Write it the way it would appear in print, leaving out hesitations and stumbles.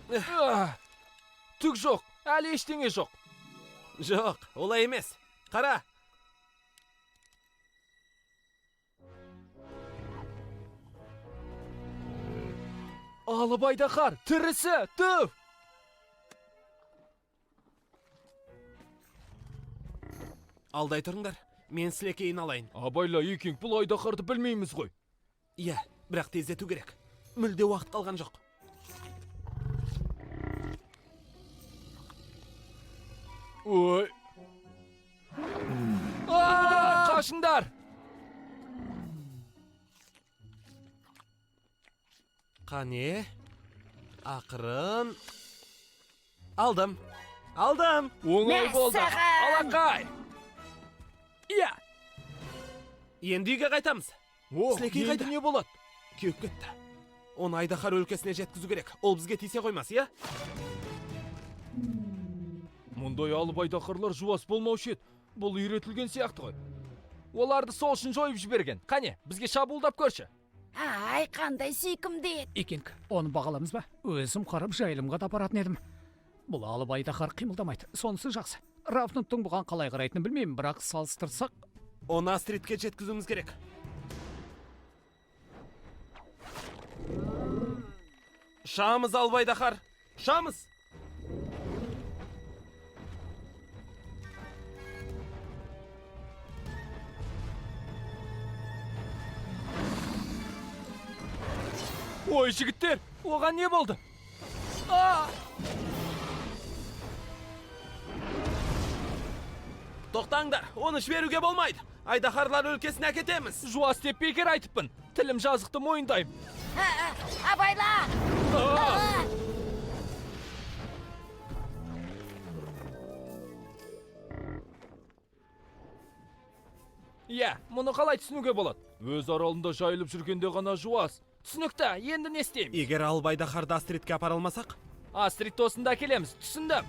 Түк жоқ, әлі ештеңе жоқ. Жоқ, олай емес. Қара. Алып айдаһар, тірісі, түф! Алдай тұрыңдар, мен сілекейін алайын. Абайла, Икинг, бұл айдаһарды білмейміз ғой. Иә, бірақ тездету керек. Мүлде уақыт қалған жоқ. Ой. Қашыңдар! Қане? Ақырын. Алдым. Алдым. Оңай болды. Мәссаған! Алақай! Иә. Енді үйге қайтамыз. О, Сілекей енді қайда? не болады? Кеуіп кетті. Оны айдаһар өлкесіне жеткізу керек. Ол бізге тисе қоймас, иә? Мұндай алып айдаһарлар жуас болмаушы еді. Бұл үйретілген сияқты ғой. Оларды сол үшін жойып жіберген. Қане, бізге шабуылдап көрші. Ай, қандай сүйкімді еді. Икинг, оны бағаламыз ба? Өзім қарап жайылымға да апаратын едім. Бұл алып айдаһар қимылдамайды. Сонысы жақсы. Рафнуттың бұған қалай қарайтынын білмеймін, бірақ салыстырсақ, Оны Астридке жеткізуіміз керек. Ұшамыз, алып айдаһар. Ұшамыз. Ой, жігіттер, оған не болды? А! Тоқтаңдар, оны жіберуге болмайды. Айдаһарлар өлкесіне әкетеміз. Жуас деп бекер айтыппын. Тілім жазықты, мойындаймын. Абайла! А! Иә, мұны қалай түсінуге болады? Өз аралында жайылып жүргенде ғана жуас. Түсінікті, енді не істейміз? Егер алып айдаһарды Астридке апара алмасақ, Астрид осында келеміз, түсіндім.